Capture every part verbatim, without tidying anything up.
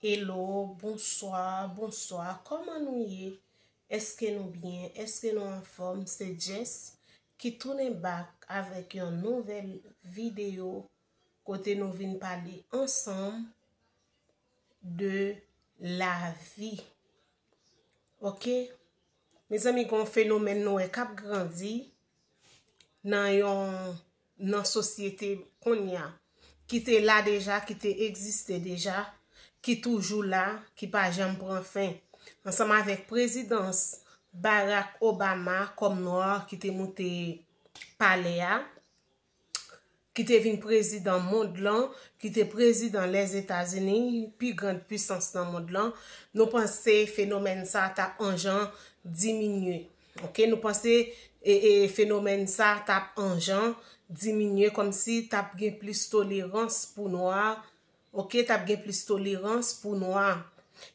Hello, bonswa, bonswa. Kòman nou ye? Èske nou byen? Èske nou anfòm? Se Jess ki tounen back avèk yon nouvèl videyo kote nou vin pale ansanm de lavi. Oke? Mezanmi, gen yon fenomèn nou wè k ap grandi nan yon, nan sosyete kounye a, ki te la deja, ki te egziste deja, ki toujou la, ki pa janm pran fen. Ansanm avèk prezidans Barack Obama kòm nwa ki te moute palè a, ki te vin prezidan mond lan, ki te prezidan Lèzetazini, pi grand pwisans nan mond lan, nou panse fenomèn sa t ap anjan diminye. Oke, nou panse e, e, fenomèn sa t ap anjan diminye, kòmsi t ap gen plis tolerans pou nwa. Oke, t ap gen plis tolerans pou nwa.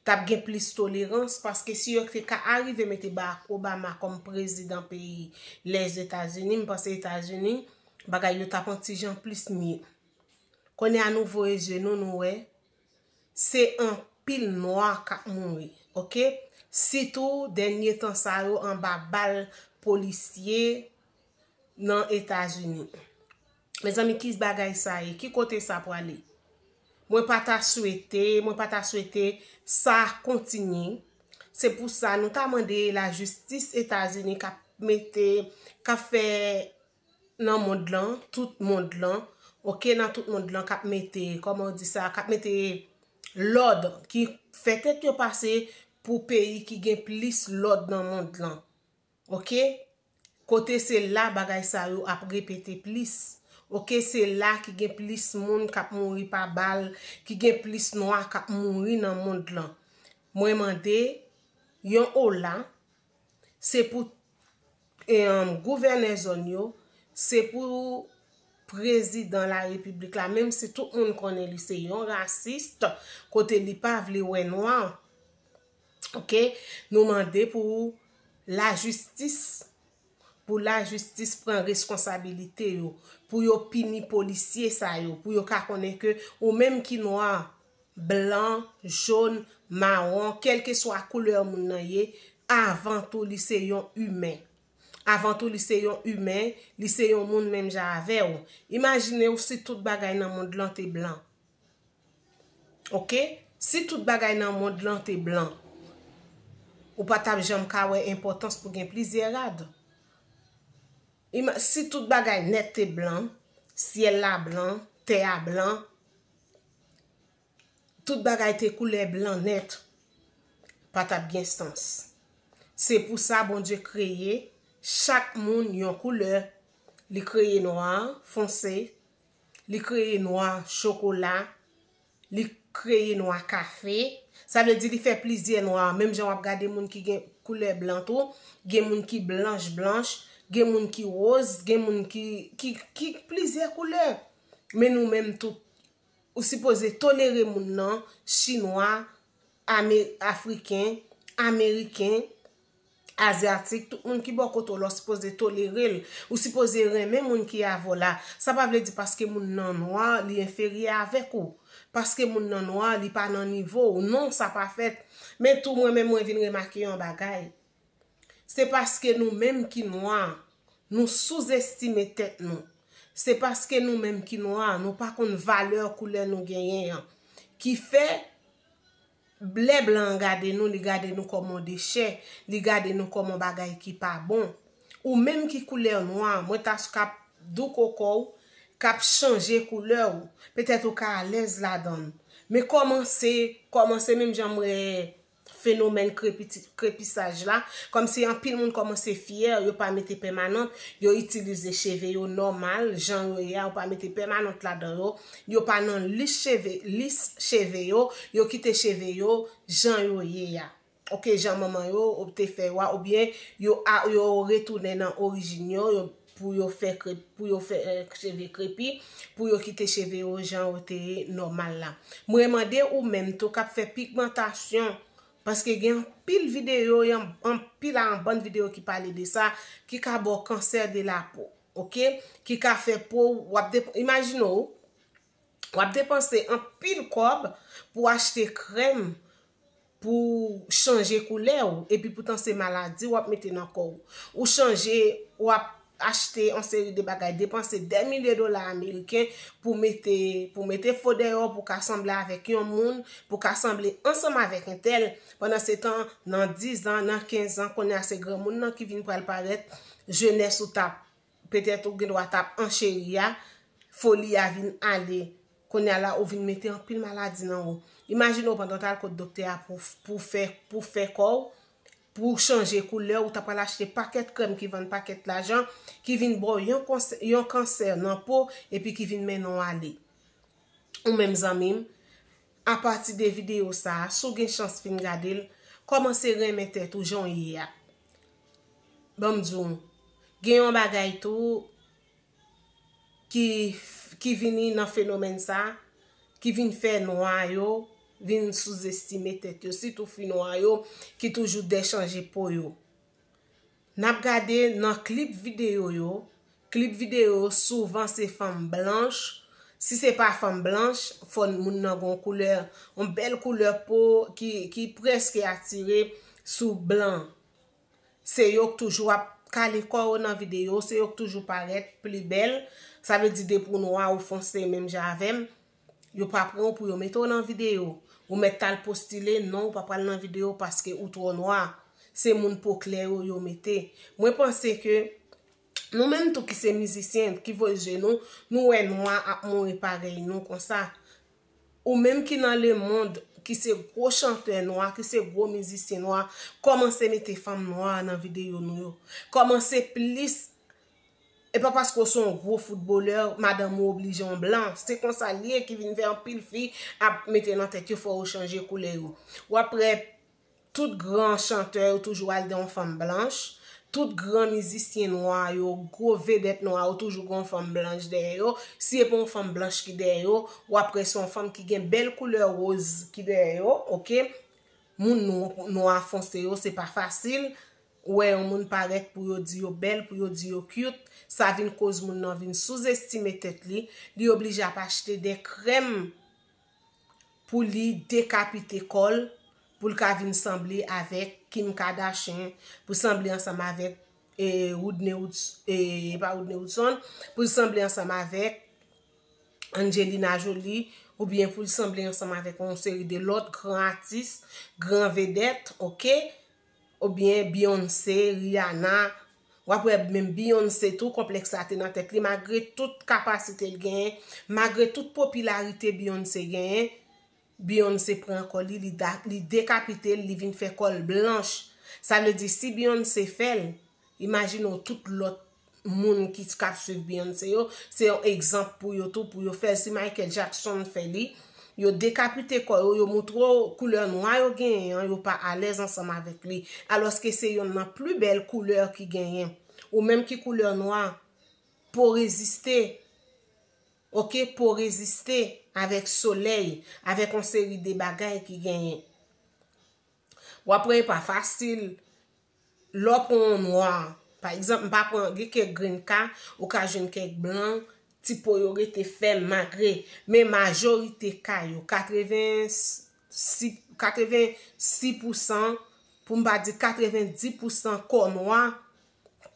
T ap gen plis tolerans, paske si yo te ka arive mete Barack Obama kòm prezidan peyi Lèzetazini, m panse Etazini, bagay yo t ap yon ti jan plis mye. Kounye a nou voye zye nou, nou wè, se anpil nwa k ap mouri, oke? Sitou dènye tan sa yo anba bal polisye nan Etazini. Mezanmi, ki bagay sa ye? Ki kote sa prale? Mwen pa ta swete, mwen pa ta swete sa kontinye. Se pou sa nou ta mande lajistis Etazini k ap mete, k ap fè nan mond lan, tout mond lan, oke, nan tout mond lan k ap mete, kòman yo di sa, k ap mete lòd, ki fè tèt yo pase pou peyi ki gen plis lòd nan mond lan. Oke? Kote se la bagay sa yo ap repete plis. Oke, se la ki gen plis moun k ap mouri pa bal, ki gen plis nwa k ap mouri nan mond lan. Mwen mande yon ola, se pou, e, gouvènè zòn yo, se pou prezidan larepiblik la, menm si tout moun konnen li se yon rasis, kote li pa vle wè nwa. Oke? Nou mande pou lajistis, pou lajistis pran responsabilite yo, pou yo pini polisye sa yo, pou yo ka konnen ke ou menm ki nwa, blan, jòn, mawon, kèlkeswa koulè moun nan ye, avan tou li se yon imen. Avan tou li se yon imen, li se yon moun menm jan avè w. Imajine w si tout bagay nan mond lan te blan. Oke? Si tout bagay nan mond lan te blan, ou pa t ap janm ka wè enpòtans pou gen plizyè rad. Ima-, si tout bagay nèt te blan, syèl la blan, tè a blan, tout bagay te koulè blan nèt, pa t ap gen sans. Se pou sa Bondye kreye chak moun yon koulè. Li kreye nwa fonse, li kreye nwa chokola, li kreye nwa kafe. Sa vle di li fè plizyè nwa. Menm jan w ap gade moun ki gen koulè blan tou, gen moun ki blanch blanch, gen moun ki woz, gen moun ki, ki, ki plizyè koulè. Men nou menm tou, ou sipoze tolere moun nan, chinwa, ame-, afriken, ameriken, azyatik, tout moun ki bò kote w la, ou sipoze tolere l. Ou sipoze renmen moun ki avè w la. Sa pa vle di paske moun nan nwa, li enferyè avèk ou. Paske moun nan nwa, li pa nan nivo w. Non, sa pa fèt. Men tou, mwen menm, mwen vin remake yon bagay. Se paske nou menm ki nwa, nou souzestime tèt nou. Se paske nou menm ki nwa, nou pa konn valè koulè nou genyen an. Ki fè, lè blan an gade nou, li gade nou kòm yon dechè, li gade nou kòm yon bagay ki pa bon. Ou menm ki koulè nwa, mwen ta s-, k ap doukoko w, k ap chanje koulè w. Petèt ou ka alèz ladan l. Men kòmanse, kòmanse menm jan m wè fenomèn krepiti-, krepisaj la. Kòmsi anpil moun kòmanse fyè, yo pa mete pèmanant, yo itilize cheve yo nòmal, jan yo ye a, yo pa mete pèmanant ladan yo, yo pa nan lis cheve, lis cheve yo, yo kite cheve yo jan yo ye a. Oke, jan manman yo te fè yo a, oubyen yo a, yo retounen nan orijin yo, yo, pou yo fè kre-, pou yo fè, eh, cheve krepi, pou yo kite cheve yo jan yo te ye nòmal la. Mwen mande ou menm tou k ap fè pigmantasyon, paske gen anpil videyo, gen anpil a yon bann videyo ki pale de sa, ki ka ba w kansè de la po, oke? Ki ka fè po w ap dep-, imajine w, W ap depanse anpil kòb pou achte krèm pou chanje koulè w, epi poutan se maladi w ap mete nan kò w. Ou chanje, w ap achte yon seri de bagay, depanse dè milye dola ameriken pou mete, pou mete fo dèyè w, pou ka sanble avèk yon moun, pou ka sanble ansanm avèk entèl. Pandan se tan, nan diz an, nan kenz an, kounye a se granmoun nan ki vin pral parèt, jenès ou t ap, petèt ou gen dwa t ap an cheri a, foli a vin ale. Kounye a la, ou vin mete anpil maladi nan ou. Imajine w pandan w t al kot doktè a pou, pou fè, pou fè kò w, pou chanje koulè, ou ta pral achte pakèt krèm ki vann pakèt lajan, ki vin ba w yon konsè-, yon kansè nan po, epi ki vin mennen w ale. Ou menm zanmi m, apati de videyo sa a, si w gen chans fin gade l, kòmanse renmen tèt ou jan w ye a. Ban m di w, gen yon bagay tou ki, ki vini nan fenomèn sa a, ki vin fè nwa yo vin souzestime tèt yo, sitou fi nwa yo ki toujou dè chanje po yo. N ap gade nan klip videyo yo, klip videyo yo souvan se fanm blanch. Si se pa fanm blanch, fò moun nan gon koulè, yon bèl koulè po ki, ki prèske atire sou blan. Se yo k toujou ap kale kò yo nan videyo, se yo k toujou parèt pli bèl. Sa vle di depi w nwa ou fonse menm jan avè m, yo pa pran w pou yo mete w nan videyo. Ou mèt t al postile, non, ou pa pral nan videyo paske ou twò nwa. Se moun po klè yo yo mete. Mwen panse ke nou menm tou ki se mizisyen, ki voye je nou, nou wè nwa ap mouri parèy nou konsa. Ou menm ki nan lemonn, ki se gwo chantè nwa, ki se gwo mizisyen nwa, kòmanse mete fanm nwa nan videyo nou yo. Kòmanse plis, e pa paske w se yon gwo foutbolè, madanm ou oblije yon blan. Se konsa l ye ki vin fè anpil fi ap mete nan tèt yo fò yo chanje koulè yo. W ap wè tout gran chantè yo toujou al dèyè yon fanm blanch. Tout gran mizisyen nwa yo, gwo vedèt nwa yo toujou gen yon fanm blanch dèyè yo. Si e pa yon fanm blanch ki dèyè yo, w ap wè se yon fanm ki gen bèl koulè woz ki dèyè yo, oke? Moun nwa fonse yo, se pa fasil. Ou wè yon moun parèt pou yo di yo bèl, pou yo di yo cute, sa vin koz moun nan vin souzestime tèt li, li oblije ap achte de krèm pou li dekapite kò l, pou l ka vin sanble avèk Kim Kardashian, pou sanble ansanm avèk, e, Whitney Hous-, e, pa Whitney Houston, pou l sanble ansanm avèk Angelina Jolie, oubyen pou l sanble ansanm avèk yon seri de lòt gran atis, gran vedèt, oke? Oubyen Beyoncé, Rihanna. W ap wè menm Beyoncé tou, konplèks la te nan tèt li, malgre tout kapasite l genyen, malgre tout popilarite Beyoncé genyen, Beyoncé pran kò li, li da-, li dekapite l, li vin fè kò l blanch. Sa vle di, si Beyoncé fè l, imajine w tout lòt moun ki, k ap swiv Beyoncé yo, se yon egzanp pou yo tou, pou yo fè l. Si Michael Jackson fè li, yo dekapite kò yo, yo montre w koulè nwa yo genyen an, yo pa alèz ansanm avèk li. Alòske se yonn nan pli bèl koulè ki genyen. Ou menm ki koulè nwa, po reziste, oke, po reziste avèk solèy, avèk yon seri de bagay ki genyen. W ap wè e pa fasil. Lè w pran yon nwa, pa egzanp, m pa pran, gen kèk grenn ka, ou ka jwenn kèk blan, ti po yo rete fèm malgre, men majorite ka yo, katrevensis, katrevensis pousan, pou m pa di katrevendis pousan kò nwa,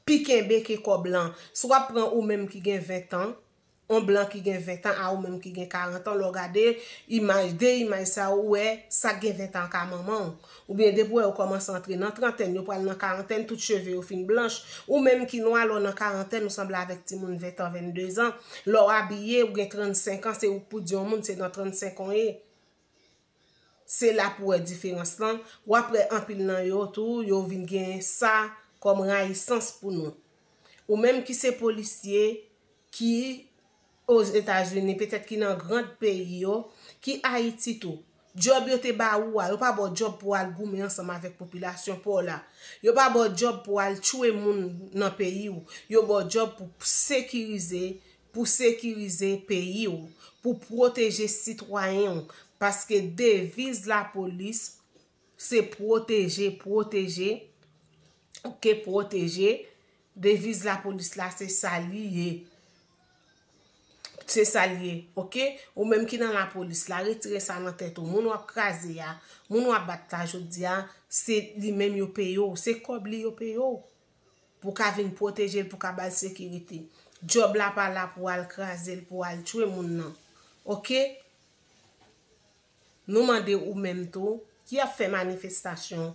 pi kenbe ke kò blan. Si w ap pran ou menm ki gen ven tan, yon blan ki gen ven tan a ou menm ki gen karant an, lè w gade imaj, de imaj sa yo, ou wè sa k gen ven tan an ka manman w. Oubyen depi w wè yo kòmanse antre nan trantèn, yo pral nan karantèn, tout cheve yo fin blanch. Ou menm ki nwa, lè w nan karantèn, ou sanble avèk timoun ven tan, venndezan. Lè w abiye, ou gen trannsenk an, se ou k pou di yon moun se nan trannsenk an w ye. Se la pou w wè diferans lan. W ap wè anpil nan yo tou, yo vin gen sa kòm rayisans pou nou. Ou menm ki se polisye, ki Ozetazini, petèt ki nan gran peyi yo, ki Ayiti tou. Djòb yo te ba ou a, yo pa ba w djòb pou w al goumen ansanm avèk popilasyon pa w la. Yo pa ba w djòb pou w al tchwe moun nan peyi w. Yo ba w djòb pou sekirize, pou sekirize peyi w, pou pwoteje sitwayen w. Paske deviz lapolis se pwoteje, pwoteje, oke, pwoteje. Deviz lapolis la se sa li ye. Se sa l ye, oke? Ou menm ki nan lapolis la, retire sa nan tèt ou. Moun w ap kraze a, moun w ap bat la jodi a, se li menm yo peye w, se kòb li yo peye w. Pou w ka vin pwoteje l, pou w ka ba l sekirite. Djòb la pa la pou w al kraze l, pou w al tchwe moun nan. Oke? Nou mande ou menm tou, ki ap fè manifestasyon,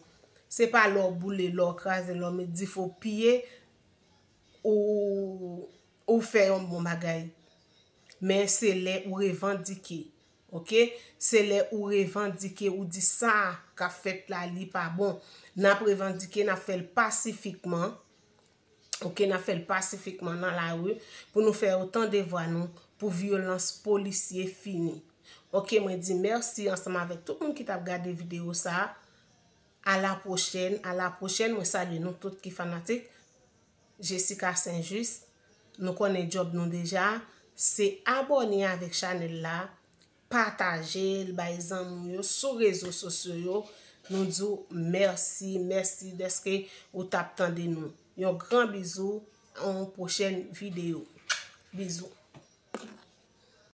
se pa lè w boule, lè w kraze, lè w met dife, w piye, ou, ou fè yon bon bagay. Men se lè ou revandike. Oke? Se lè ou revandike, ou di sa k ap fèt la, li pa bon. N ap revandike, n ap fè l pasifikman. Oke, n ap fè l pasifikman nan lari pou nou fè yo tande vwa nou, pou vyolans polisye fini. Oke, mwen di mèsi ansanm avèk tout moun ki t ap gade videyo sa a. A la pwochèn, a la pwochèn, mwen salye nou tout ki fanatik Jessica Saint-Just. Nou konnen djòb nou deja, se abòne avèk chanèl la, pataje l, bay zanmi w yo sou rezo sosyo yo. Nou di w mèsi, mèsi dèske ou t ap tande nou. Yon gran bizou, yon pwochèn videyo. Bizou.